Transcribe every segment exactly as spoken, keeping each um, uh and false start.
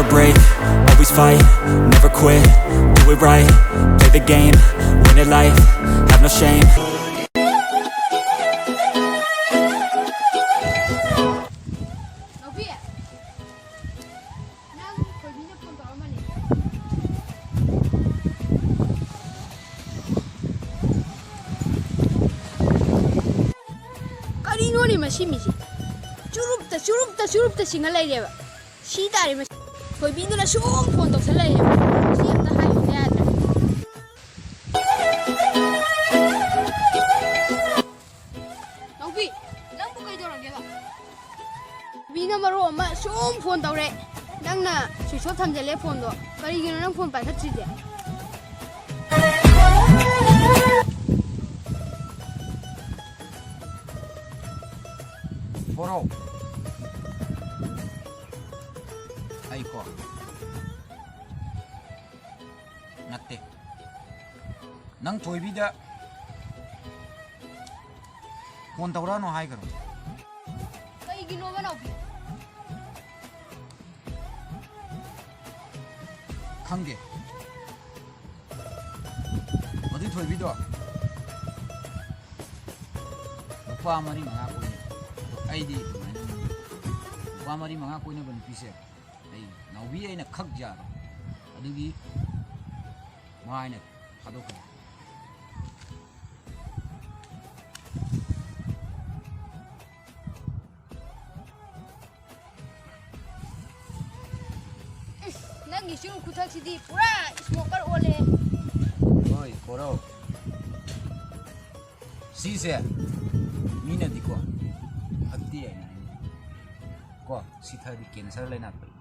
Brave, always fight, never quit, do it right, play the game, win at life, have no shame. ꯅꯥꯎꯕꯤ, ꯅꯪ ꯊꯣꯏꯕꯤꯅ phone ꯇꯧꯔꯛꯑꯝꯕꯅꯦ꯫ ꯀꯔꯤꯅꯣꯅꯦ ꯃꯁꯤ ꯃꯤꯁꯦ? ꯆꯨꯔꯨꯞꯇ, ꯆꯨꯔꯨꯞꯇ, ꯆꯨꯔꯨꯞꯇ ꯆꯤꯡꯉ ꯂꯩꯔꯦꯕ꯫ ꯁꯤ ꯇꯥꯔꯦ ꯃꯁꯤ꯫ ꯊꯣꯏꯕꯤꯗꯨꯅ ꯁꯨꯝ ꯐꯣꯟ ꯇꯧꯁꯜ ꯂꯩꯔꯦꯕ꯫ ꯁꯤ ꯑꯝꯇ ꯍꯥꯏꯌꯨꯗ ꯌꯥꯗ꯭ꯔꯦ꯫ ꯅꯥꯎꯕꯤ, ꯅꯪꯕꯨ ꯀꯩꯗꯧꯔꯒꯦꯕ? ꯕꯤꯅ ꯃꯔꯣꯟ ꯑꯃ ꯁꯨꯝ ꯐꯣꯟ ꯇꯧꯔꯦ꯫ ꯅꯪꯅ switch off ꯊꯝꯖꯜꯂꯦ ꯐꯣꯟꯗꯣ꯫ ꯀꯔꯤꯒꯤꯅꯣ ꯅꯪ ꯐꯣꯟ ꯄꯥꯏꯈꯠꯇ꯭ꯔꯤꯁꯦ? ꯕꯣꯔꯣ꯫ ꯑꯩꯀꯣ꯫ ꯅꯠꯇꯦ꯫ ꯅꯪ ꯊꯣꯏꯕꯤꯗ ꯐꯣꯟ ꯇꯧꯔꯛꯑꯅꯨ ꯍꯥꯏꯈ꯭ꯔꯣ꯫ ꯀꯩꯒꯤꯅꯣꯕ ꯅꯥꯎꯕꯤ? ꯈꯪꯗꯦ꯫ ꯃꯗꯨ ꯊꯣꯏꯕꯤꯗꯣ ꯅꯨꯄꯥ ꯃꯔꯤ ꯃꯉꯥ ꯀꯣꯏꯅꯩ꯫ ꯑꯗꯣ ꯑꯩꯗꯤ ꯑꯗꯨꯃꯥꯏꯅ ꯅꯨꯄꯥ ꯃꯔꯤ ꯃꯉꯥ ꯀꯣꯏꯅꯕ ꯅꯨꯄꯤꯁꯦ ꯑꯩ ꯅꯥꯎꯕꯤ ꯑꯩꯅ ꯈꯛ ꯌꯥꯕ꯫ ꯑꯗꯨꯒꯤ ꯃꯥ ꯑꯩꯅ ꯊꯥꯗꯣꯛꯈ꯭ꯔꯦ꯫ ꯅꯪꯒꯤ ꯆꯨꯔꯨꯞ ꯈꯨꯊꯛꯁꯤꯗꯤ ꯄꯨꯔꯥ smoker ꯑꯣꯜꯂꯦ꯫ ꯍꯣꯏ, ꯀꯣꯔꯧ꯫ ꯁꯤꯁꯦ ꯃꯤꯅꯗꯤꯀꯣ ꯐꯠꯇꯦ ꯍꯥꯏꯅ ꯍꯥꯏꯅꯩ꯫ ꯀꯣ, ꯁꯤ ꯊꯛꯑꯗꯤ cancer ꯂꯩꯅꯥ ꯐꯩ꯫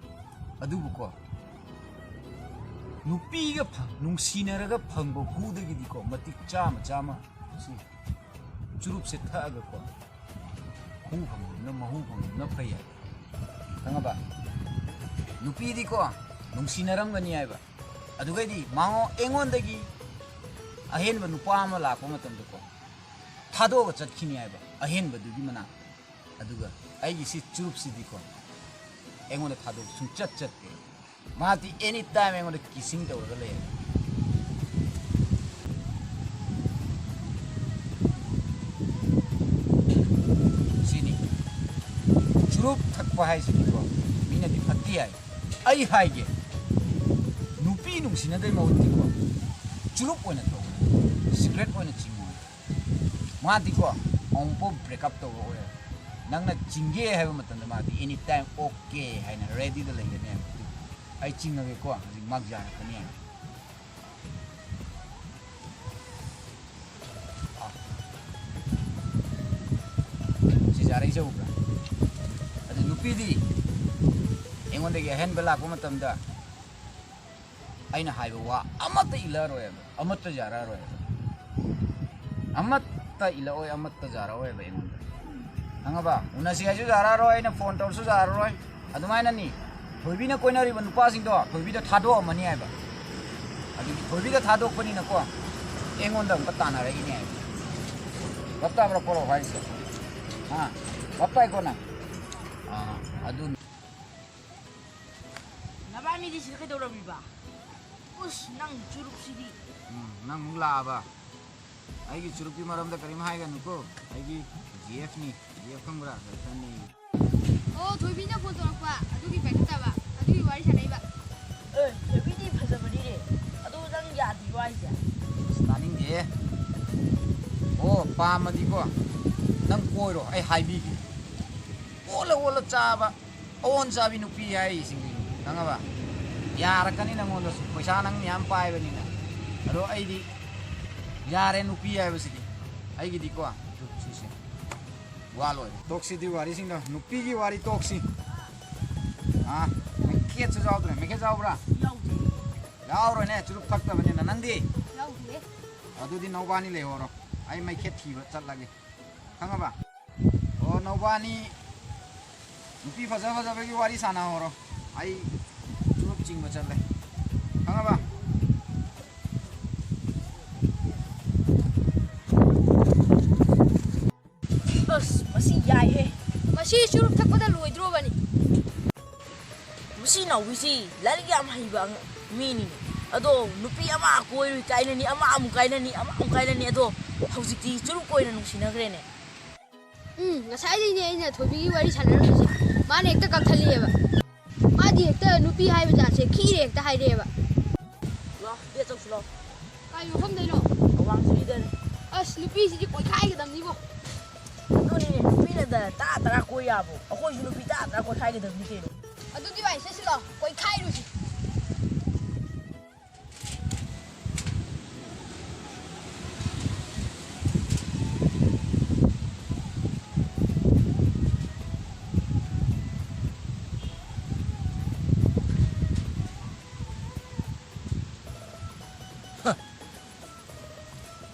ꯑꯗꯨꯕꯨꯀꯣ, ꯅꯨꯄꯤꯒ ꯐ-, ꯅꯨꯡꯁꯤꯅꯔꯒ ꯐꯪꯕ ꯍꯨꯗꯒꯤꯗꯤꯀꯣ, ꯃꯇꯤꯛ ꯆꯥꯝꯃ ꯆꯥꯝꯃ ꯁꯤ ꯆꯨꯔꯨꯞꯁꯦ ꯊꯛꯑꯒꯀꯣ, ꯍꯨ ꯐꯪꯕꯗꯨꯅ, ꯃꯍꯨ ꯐꯪꯕꯗꯨꯅ ꯐꯩ ꯍꯥꯏꯕ꯫ ꯈꯪꯉꯕ? ꯅꯨꯄꯤꯗꯤꯀꯣ, ꯅꯨꯡꯁꯤꯅꯔꯝꯒꯅꯤ ꯍꯥꯏꯕ꯫ ꯑꯗꯨꯒꯩꯗꯤ ꯃꯉꯣ-, ꯑꯩꯉꯣꯟꯗꯒꯤ ꯑꯍꯦꯟꯕ ꯅꯨꯄꯥ ꯑꯃ ꯂꯥꯛꯄ ꯃꯇꯝꯗꯀꯣ, ꯊꯥꯗꯣꯛꯑꯒ ꯆꯠꯈꯤꯅꯤ ꯍꯥꯏꯕ ꯑꯍꯦꯟꯕꯗꯨꯒꯤ ꯃꯅꯥꯛꯇ꯫ ꯑꯗꯨꯒ ꯑꯩꯒꯤ ꯁꯤ ꯆꯨꯔꯨꯞꯁꯤꯗꯤꯀꯣ, ꯑꯩꯉꯣꯟꯗ ꯊꯥꯗꯣꯛ ꯁꯨꯡꯆꯠ ꯆꯠꯇꯦ꯫ ꯃꯥꯗꯤ ꯑꯦꯅꯤ ꯇꯥꯏꯝ ꯑꯩꯉꯣꯟꯗ ꯀꯤꯁꯤꯡ ꯇꯧꯔꯒ ꯂꯩꯌꯦ꯫ ꯁꯤꯅꯤ꯫ ꯆꯨꯔꯨꯞ ꯊꯛꯄ ꯍꯥꯏꯁꯤꯗꯤꯀꯣ, ꯃꯤꯅꯗꯤ ꯐꯠꯇꯦ ꯍꯥꯏ꯫ ꯑꯩ ꯍꯥꯏꯒꯦ, ꯅꯨꯄꯤ ꯅꯨꯡꯁꯤꯅꯗꯣꯏ ꯃꯍꯨꯠꯇꯤꯀꯣ, ꯆꯨꯔꯨꯞ ꯑꯣꯏꯅ ꯊꯛꯑꯣ, ꯁꯤꯒꯔꯦꯠ ꯑꯣꯏꯅ ꯆꯤꯡꯉꯣ꯫ ꯃꯥꯗꯤꯀꯣ, ꯑꯃꯨꯛꯐꯥꯎ ꯕ꯭ꯔꯦꯛꯑꯞ ꯇꯧꯔꯛꯑꯣꯏ꯫ ꯅꯪꯅ ꯆꯤꯡꯒꯦ ꯍꯥꯏꯕ ꯃꯇꯝꯗ ꯃꯥꯗꯤ ꯑꯦꯅꯤ ꯇꯥꯏꯝ ꯑꯣꯀꯦ ꯍꯥꯏꯅ ꯔꯦꯗꯤꯗ ꯂꯩꯒꯅꯤ ꯍꯥꯏꯕ꯫ ꯑꯩ ꯆꯤꯡꯉꯒꯦꯀꯣ, ꯍꯧꯖꯤꯛ ꯃꯥꯛ ꯌꯥꯔꯛꯀꯅꯤ ꯍꯥꯏꯕ꯫ ꯁꯤ ꯌꯥꯔꯛꯏꯁꯦ ꯎꯕ꯭ꯔꯥ? ꯑꯗꯨ ꯅꯨꯄꯤꯗꯤ ꯑꯩꯉꯣꯟꯗꯒꯤ ꯑꯍꯦꯟꯕ ꯂꯥꯛꯄ ꯃꯇꯝꯗ ꯑꯩꯅ ꯍꯥꯏꯕ ꯋꯥ ꯑꯃꯠꯇ ꯏꯜꯂꯛꯑꯔꯣꯏꯕ, ꯑꯃꯠꯇ ꯌꯥꯔꯛꯑꯔꯣꯏꯕ, ꯑꯃꯠꯇ ꯏꯜꯂꯛꯑꯣꯏ, ꯑꯃꯠꯇ ꯌꯥꯔꯛꯑꯣꯏꯕ ꯑꯩꯉꯣꯟꯗ꯫ ꯈꯪꯉꯕ? ꯎꯅꯁꯤ ꯍꯥꯏꯁꯨ ꯌꯥꯔꯛꯑꯔꯣꯏ, ꯑꯩꯅ ꯐꯣꯟ ꯇꯧꯔꯁꯨ ꯌꯥꯔꯔꯣꯏ꯫ ꯑꯗꯨꯃꯥꯏꯅꯅꯤ ꯊꯣꯏꯕꯤꯅ ꯀꯣꯏꯅꯔꯤꯕ ꯅꯨꯄꯥꯁꯤꯡꯗꯣ ꯊꯣꯏꯕꯤꯗ ꯊꯥꯗꯣꯛꯑꯝꯃꯅꯤ ꯍꯥꯏꯕ꯫ ꯑꯗꯨꯒꯤ ꯊꯣꯏꯕꯤꯗ ꯊꯥꯗꯣꯛꯄꯅꯤꯅꯀꯣ, ꯑꯩꯉꯣꯟꯗ ꯑꯃꯨꯛꯀ ꯇꯥꯟꯅꯔꯛꯏꯅꯦ ꯍꯥꯏꯕ꯫ ꯚꯥꯞ ꯇꯥꯕ꯭ꯔꯥ ꯀꯣꯂꯣ ꯍꯥꯏꯁꯦ? ꯑꯥ, ꯚꯥꯞ ꯇꯥꯏꯀꯣ ꯅꯪ? ꯑꯥ, ꯑꯗꯨꯅꯤ꯫ ꯅꯕꯥꯅꯤꯗꯤ ꯁꯤꯗ ꯀꯩꯗꯧꯔꯝꯃꯤꯕ? ꯎꯁ, ꯅꯪ ꯆꯨꯔꯨꯞꯁꯤꯗꯤ꯫ ꯎꯝ, ꯅꯪ ꯑꯃꯨꯛ ꯂꯥꯛꯑꯕ? ꯑꯩꯒꯤ ꯆꯨꯔꯨꯞꯀꯤ ꯃꯔꯝꯗ ꯀꯔꯤꯝ ꯍꯥꯏꯒꯅꯨꯀꯣ꯫ ꯑꯩꯒꯤ ꯖꯤ ꯑꯦꯐꯅꯤ꯫ ꯖꯤ ꯑꯦꯐ ꯈꯪꯕ꯭ꯔꯥ? ꯒꯔꯜꯐ꯭ꯔꯦꯟꯅꯤ꯫ ꯑꯣ, ꯊꯣꯏꯕꯤꯅ ꯐꯣꯟ ꯇꯧꯔꯛꯄ, ꯑꯗꯨꯒꯤ ꯄꯥꯏꯈꯠꯇꯕ, ꯑꯗꯨꯒꯤ ꯋꯥꯔꯤ ꯁꯥꯟꯅꯩꯕ꯫ ꯑꯦ, ꯊꯣꯏꯕꯤꯗꯤ ꯐꯖꯕꯅꯤꯅꯦ꯫ ꯑꯗꯣ ꯅꯪ ꯌꯥꯗ꯭ꯔꯤꯕꯣ ꯍꯥꯏꯁꯦ? ꯑꯁ, ꯇꯥꯅꯤꯡꯗꯦꯍꯦ꯫ ꯑꯣ, ꯄꯥꯝꯃꯗꯤꯀꯣ, ꯅꯪ ꯀꯣꯏꯔꯣ, ꯑꯩ ꯍꯥꯏꯕꯤꯒꯦ꯫ ꯑꯣꯜꯂ ꯑꯣꯜꯂ ꯆꯥꯕ, ꯑꯑꯣꯟ ꯆꯥꯕꯤ ꯅꯨꯄꯤ ꯍꯥꯏꯔꯤꯁꯤꯡꯗꯨꯅꯤ, ꯈꯪꯉꯕ? ꯌꯥꯔꯛꯀꯅꯤ ꯅꯪꯉꯣꯟꯗꯁꯨ, ꯄꯩꯁꯥ ꯅꯪ ꯃꯌꯥꯝ ꯄꯥꯏꯕꯅꯤꯅ꯫ ꯑꯗꯣ ꯑꯩꯗꯤ ꯌꯥꯔꯦ ꯅꯨꯄꯤ ꯍꯥꯏꯕꯁꯤꯗꯤ꯫ ꯑꯩꯒꯤꯗꯤꯀꯣ, ꯁꯤꯁꯦ ꯋꯥ ꯂꯣꯏꯔꯦ꯫ ꯇꯣꯛꯁꯤꯗꯤ ꯋꯥꯔꯤꯁꯤꯡꯗꯣ, ꯅꯨꯄꯤꯒꯤ ꯋꯥꯔꯤ ꯇꯣꯛꯁꯤ꯫ ꯑꯥ, ꯃꯩꯈꯦꯠꯁꯨ ꯌꯥꯎꯗ꯭ꯔꯦ꯫ ꯃꯩꯈꯦꯠ ꯌꯥꯎꯕ꯭ꯔꯥ? ꯌꯥꯎꯗꯦ꯫ ꯌꯥꯎꯔꯣꯏꯅꯦ, ꯆꯨꯔꯨꯞ ꯊꯛꯇꯕꯅꯤꯅ꯫ ꯅꯪꯗꯤ? ꯌꯥꯎꯗꯦ꯫ ꯑꯗꯨꯗꯤ ꯅꯧꯕꯥꯅꯤ ꯂꯩꯍꯧꯔꯣ, ꯑꯩ ꯃꯩꯈꯦꯠ ꯊꯤꯕ ꯆꯠꯂꯒꯦ꯫ ꯈꯪꯉꯕ? ꯑꯣ, ꯅꯧꯕꯥꯅꯤ ꯅꯨꯄꯤ ꯐꯖ ꯐꯖꯕꯒꯤ ꯋꯥꯔꯤ ꯁꯥꯟꯅꯍꯧꯔꯣ꯫ ꯑꯩ ꯆꯨꯔꯨꯞ ꯆꯤꯡꯕ ꯆꯠꯂꯦ꯫ ꯈꯪꯉꯕ? ꯑꯁ, ꯃꯁꯤ ꯌꯥꯏꯍꯦ꯫ ꯃꯁꯤ ꯆꯨꯔꯨꯞ ꯊꯛꯄꯗ ꯂꯣꯏꯗ꯭ꯔꯣꯕꯅꯤ꯫ ꯁꯤ ꯅꯥꯎꯕꯤꯁꯤ ꯂꯥꯏꯔꯤꯛ ꯌꯥꯝ ꯍꯩꯕ ꯑꯉ-, ꯃꯤꯅꯤꯅꯦ꯫ ꯑꯗꯣ ꯅꯨꯄꯤ ꯑꯃ ꯀꯣꯏꯔꯨꯏ ꯀꯥꯏꯅꯅꯤ, ꯑꯃ ꯑꯃꯨꯛ ꯀꯥꯏꯅꯅꯤ, ꯑꯃ ꯑꯃꯨꯛ ꯀꯥꯏꯅꯅꯤ꯫ ꯑꯗꯣ ꯍꯧꯖꯤꯛꯇꯤ ꯆꯨꯔꯨꯞ ꯑꯣꯏꯅ ꯅꯨꯡꯁꯤꯅꯈ꯭ꯔꯦꯅꯦ꯫ ꯎꯝ, ꯉꯁꯥꯏꯗꯩꯅꯦ ꯑꯩꯅ ꯊꯣꯏꯕꯤꯒꯤ ꯋꯥꯔꯤ ꯁꯥꯟꯅꯔꯝꯃꯤꯁꯦ꯫ ꯃꯥꯅ ꯍꯦꯛꯇ ꯀꯛꯊꯠꯂꯛꯑꯦꯕ꯫ ꯃꯥꯗꯤ ꯍꯦꯛꯇ ꯅꯨꯄꯤ ꯍꯥꯏꯕ ꯖꯥꯠꯁꯦ ꯈꯤꯔꯦ ꯍꯦꯛꯇ ꯍꯥꯏꯔꯛꯑꯦꯕ꯫ ꯂꯥꯎ, date ꯇꯧꯁꯤ ꯂꯥꯎ꯫ ꯀꯥꯏ ꯃꯐꯝꯗꯩꯅꯣ? ꯑꯋꯥꯡ ꯁꯤꯗꯅꯦ꯫ ꯑꯁ, ꯅꯨꯄꯤꯁꯤꯗꯤ ꯀꯣꯏꯈꯥꯏꯒꯗꯕꯅꯤꯕꯣ꯫ ꯑꯗꯨꯅꯤꯅꯦ, ꯅꯨꯄꯤꯅ ꯇꯔꯥ ꯇꯔꯥ ꯀꯣꯏ ꯌꯥꯕ꯭ꯔꯣ? ꯑꯩꯈꯣꯏꯁꯨ ꯅꯨꯄꯤ ꯇꯔꯥ ꯇꯔꯥ ꯀꯣꯏꯈꯥꯏꯒꯗꯕꯅꯤ ꯀꯩꯅꯣ꯫ ꯑꯗꯨꯗꯤ ꯚꯥꯏ, ꯆꯠꯁꯤ ꯂꯥꯎ, ꯀꯣꯏꯈꯥꯏꯔꯨꯁꯤ꯫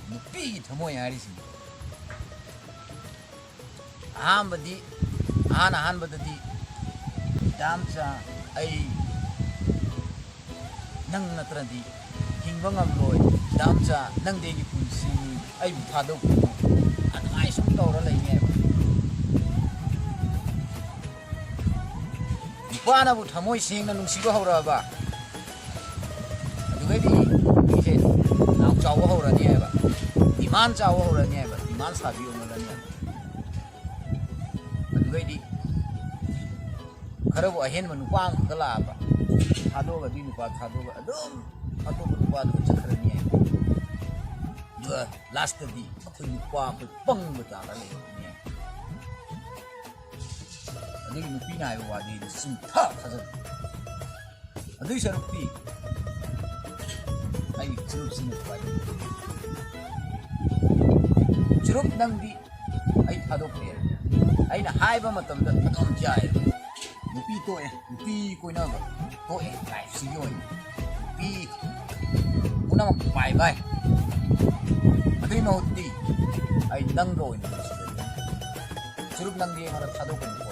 ꯅꯨꯄꯤꯒꯤ ꯊꯃꯣꯏ ꯍꯥꯏꯔꯤꯁꯤꯅꯤ꯫ ꯑꯍꯥꯟꯕꯗꯤ, ꯑꯍꯥꯟ ꯑꯍꯥꯟꯕꯗꯗꯤ, "ꯗꯥꯝꯆꯥ, ꯑꯩ ꯅꯪ ꯅꯠꯇ꯭ꯔꯗꯤ ꯍꯤꯡꯕ ꯉꯝꯂꯣꯏ꯫ ꯗꯥꯝꯆꯥ, ꯅꯪꯗꯤ ꯑꯩꯒꯤ ꯄꯨꯟꯁꯤꯅꯤ, ꯑꯩꯕꯨ ꯊꯥꯗꯣꯛꯄꯤꯌꯨ"꯫ ꯑꯗꯨꯃꯥꯏꯅ ꯁꯨꯝ ꯇꯧꯔ ꯂꯩꯅꯦꯕ꯫ ꯅꯨꯄꯥꯅꯕꯨ ꯊꯃꯣꯏ ꯁꯦꯡꯅ ꯅꯨꯡꯁꯤꯕ ꯍꯧꯔꯛꯑꯕ, ꯑꯗꯨꯒꯩꯗꯤ ꯅꯨꯄꯤꯁꯦ ꯅꯥꯎ ꯆꯥꯎꯕ ꯍꯧꯔꯅꯤ ꯍꯥꯏꯕ, demand ꯆꯥꯎꯕ ꯍꯧꯔꯅꯤ ꯍꯥꯏꯕ, demand ꯁꯥꯕꯤ ꯑꯣꯏꯍꯜꯂꯅꯤ ꯍꯥꯏꯕ꯫ ꯑꯗꯨꯒꯩꯗꯤ ꯈꯔꯕꯨ ꯑꯍꯦꯟꯕ ꯅꯨꯄꯥ ꯑꯃꯈꯛꯀ ꯂꯥꯛꯑꯕ, ꯊꯥꯗꯣꯛꯑꯒ, ꯑꯗꯨꯏ ꯅꯨꯄꯥ ꯊꯥꯗꯣꯛꯑꯒ ꯑꯗꯨꯝ ꯑꯇꯣꯞꯄ ꯅꯨꯄꯥꯗꯨꯒ ꯆꯠꯈ꯭ꯔꯅꯤ ꯍꯥꯏꯕ꯫ ꯑꯗꯨꯒ last ꯇꯗꯤ ꯑꯩꯈꯣꯏ ꯅꯨꯄꯥ ꯑꯩꯈꯣꯏ ꯄꯪꯕ ꯇꯥꯔ ꯂꯩꯔꯝꯅꯤ ꯍꯥꯏꯕ꯫ ꯑꯗꯨꯒꯤ ꯅꯨꯄꯤꯅ ꯍꯥꯏꯕ ꯋꯥꯗꯤ ꯑꯩꯗꯤ ꯁꯨꯡꯊꯥ ꯊꯥꯖꯗꯦ꯫ ꯑꯗꯨꯏ ꯁꯔꯨꯛꯇꯤ ꯑꯩꯒꯤ ꯆꯨꯔꯨꯞꯁꯤꯅ ꯈ꯭ꯋꯥꯏꯗꯒꯤ ꯐꯩ꯫ ꯆꯨꯔꯨꯞ, ꯅꯪꯗꯤ ꯑꯩ ꯊꯥꯗꯣꯛꯇꯦ꯫ ꯑꯩꯅ ꯍꯥꯏꯕ ꯃꯇꯝꯗ ꯑꯗꯨꯝ ꯌꯥꯏ꯫ ꯅꯨꯄꯤ ꯇꯣꯛꯑꯦ, ꯅꯨꯄꯤ ꯀꯣꯏꯅꯕ ꯇꯣꯛꯑꯦ, life ꯁꯤꯒꯤ ꯑꯣꯏꯅ꯫ ꯅꯨꯄꯤ ꯄꯨꯝꯅꯃꯛ bye bye꯫ ꯑꯗꯨꯏ ꯃꯍꯨꯠꯇꯤ ꯑꯩ ꯅꯪꯒ ꯑꯣꯏꯅ ꯅꯨꯡꯁꯤꯖꯒꯦ꯫ ꯆꯨꯔꯨꯞ, ꯅꯪꯗꯤ ꯑꯩꯉꯣꯟꯗ ꯊꯥꯗꯣꯛꯀꯅꯨꯀꯣ꯫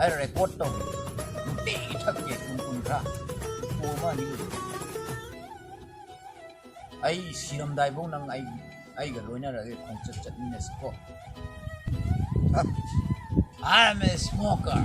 ꯑꯩ record ꯇꯧꯒꯦ꯫ ꯅꯨꯡꯇꯤꯒꯤ ꯊꯛꯀꯦ ꯄꯨꯡ ꯀꯨꯟꯊ꯭ꯔꯥ꯫ ꯄꯨꯡ ꯑꯃ ꯑꯅꯤ ꯑꯣꯏꯔꯁꯨ꯫ ꯑꯩ ꯁꯤꯔꯝꯗꯥꯏꯐꯥꯎ ꯅꯪ ꯑꯩ, ꯑꯩꯒ ꯂꯣꯏꯅꯔꯒꯦ, ꯈꯣꯡꯆꯠ ꯆꯠꯃꯤꯟꯅꯁꯤꯀꯣ꯫ I'm a smoker.